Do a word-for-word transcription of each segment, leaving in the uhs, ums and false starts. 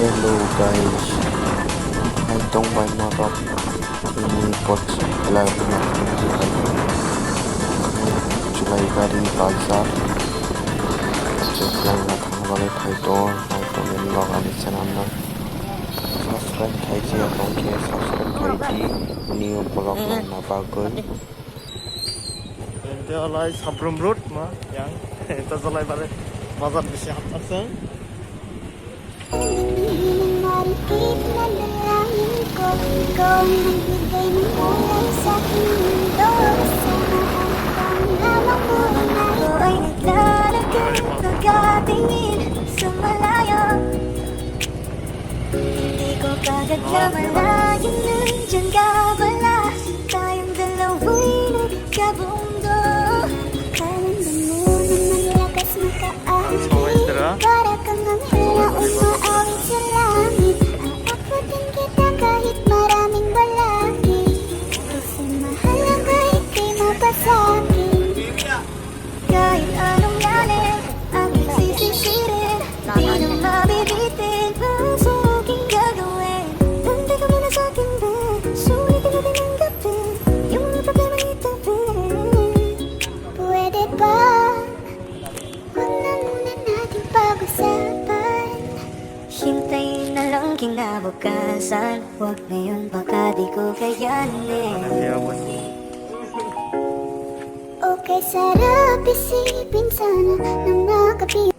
Hello guys, hai tong bai norok ini post lai na thang jihai. Chulai gari bazar. Chulai na thang bale phai tong, hai tong ni log ani channel no subscribe khai je, tong khe subscribe khai di, new vlog nang na bagwi. Ente alai Sabrum Road ma yang. Ente jalai bare bazar bisi haptak sang. Di ko kagat na malayan ng jangga bala, tayong dalawin nagkabundo. Kalang mo naman lakas makaawit, para kang anghela umaawit sa langit. Aabutin kita kahit maraming balakid, kasi mahal ako, ika'y mapasakit. Kahit anong lalim ang pagsisisihin, di na mabibitin, masuging gagawin. Tanda ka muna sa'kin, babe, sulitin natin ang gabi, yung mga problema itabi. Pwede ba, huwag na muna natin pag-usapan? Hintayin na lang kinabukasan, huwag ngayon, baka di ko kayanin. Okay, sarap isipin sana na makapi-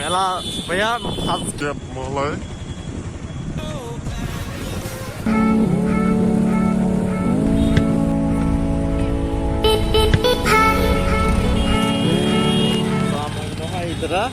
Mela supaya subscribe malai. Samung no hai dra.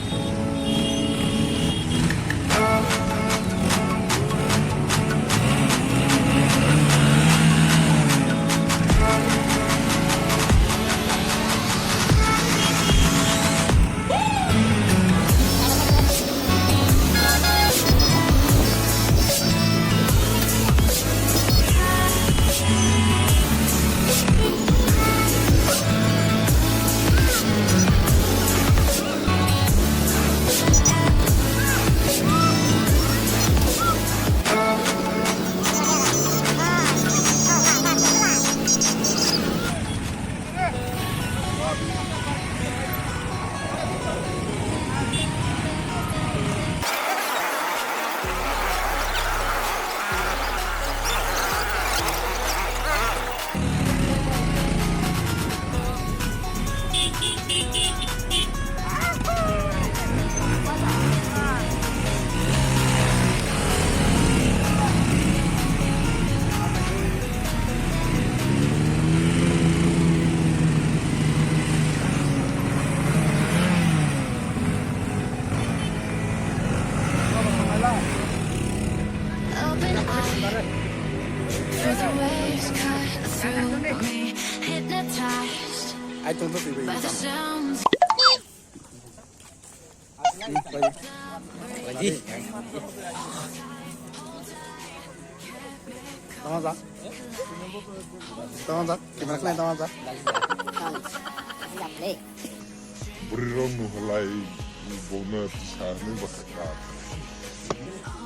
Open eye, feel the waves cut through me. Hypnotized by the sounds. Tama jak. Tama jak. Camera khlai tama jak. Bwrwirok nuhwlai bono tisa hinwi bwkha kha.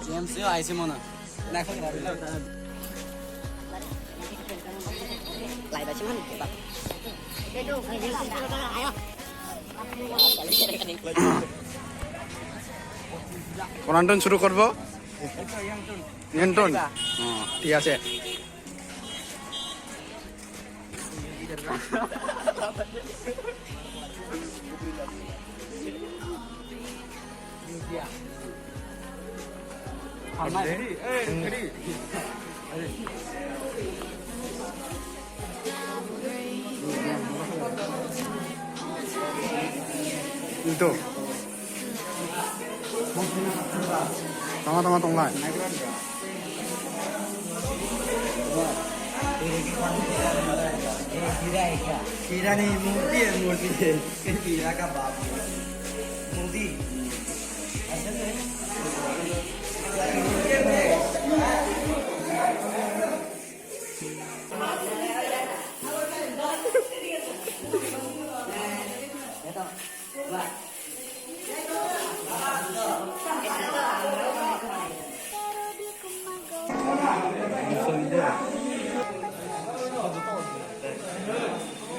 James yo aise mono. Lai ba se mani. কোন আন্টন শুরু করবো? নিয়ন্ত্রণ। হুম, ঠিক আছে। Itu. Tama tama tonglai. Hira ni murti hai, murti hai. Hira ka baap. Murti.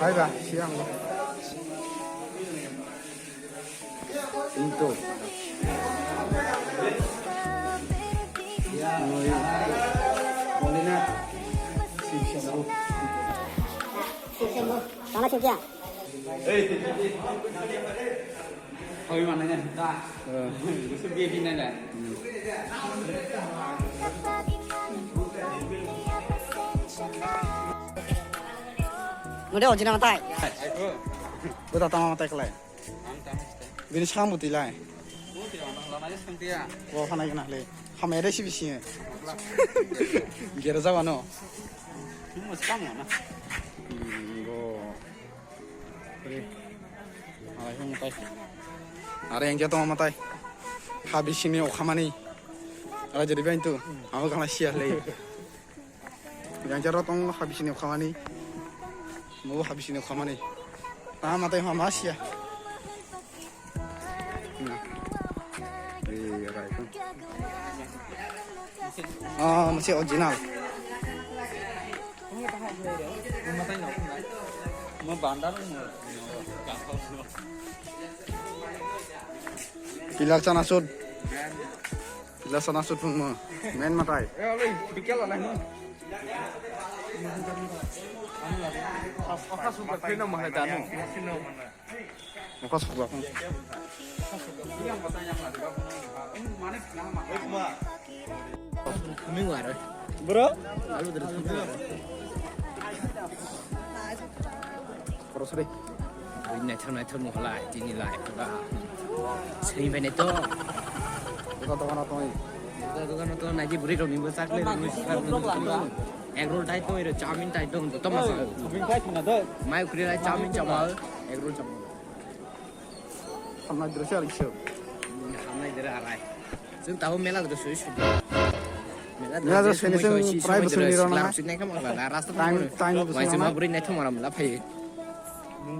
Hai ba, siang. Itu. Boleh nak? Siap, siap, Bu. Siap, siap, Bu. Mana siap, siap? Hoi mana nya ta? Eh. Gusto biye binan da. Node ojina matai. Buta tama matai kelai. Bini samung twi lai. Bo phanai gana le. Hamya de sibi siye. Gere jaba no. Bo. Are hung tai. Are engke tong matai. Habisini okhamani. Are jadi bain tu. Amo kana siya le. Yang jaro tong habisini okhamani. Mo habisini okhamani. Ta matai hama siya. Na. Ei, rai ko. Ah, masih original. Pilak chana sut. Pilak chana sut phung mo. Men matai. Mokha sokla phung. Bro? Alu dari. Bro, sorry. Naithok naithok mokha lai, tini lai, ba. Sini bene to. Buka dogano tongwi. Buka dogano to naji buri rok ni bo chakle rok ni sukar rok ni. Egg roll tai tong, iro chowmin tai tong, joto masa. Chowmin tai thina do. Mai ukri lai chowmin chama, egg roll chama. Hamnai dre se ari se. Hamnai dre arai. Chwng tabo mela dre sui sui. Mela dre sui sui ni rona. Time, time dre sui ni rona. Waisima buri naithok maram la phai.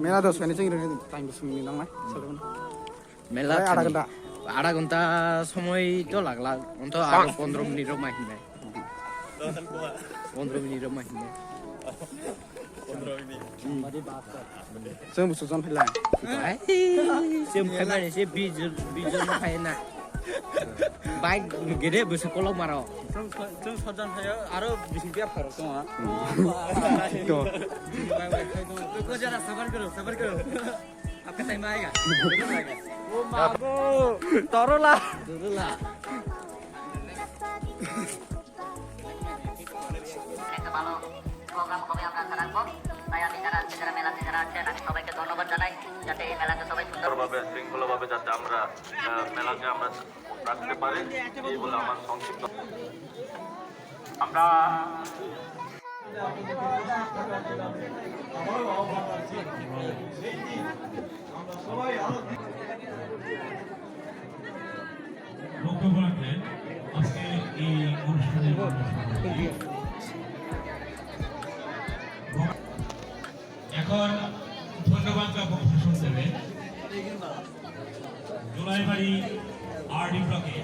Mela dre sui ni rona time dre sui ni rona. Mela adha ghonta. Adha ghonta somoy to lagla, onto aro pondro minute rok mai hinai. Pondro minute rok mai hinai. Chwng busu jon phailai. Ai, chwng phaimani se bijon, bijon phaina. Bike gede busu kolok maro. Chwng sojon phaio, aro bising dia pharo tong. To. Ko jara sabar karo, sabar karo. Apa time aega? O mago, torola. Torola. একটা ভালো প্রোগ্রাম হবে আমরা আশা রাখবো। তাই আমি যারা আজকে যারা মেলাতে যারা আছেন, আমি সবাইকে ধন্যবাদ জানাই, যাতে এই মেলাকে সবাই সুন্দর সুন্দরভাবে, শৃঙ্খলাভাবে যাতে আমরা, আহ, মেলাকে আমরা রাখতে পারি, এই বলে আমার সংক্ষিপ্ত। আমরা বক্তব্য রাখলেন আজকে এই অনুষ্ঠানের প্রধান সভাপতি। এখন ধন্যবাদ জ্ঞাপন ভাষণ দেবেন জোলাইবাড়ি আরডি ব্লকে।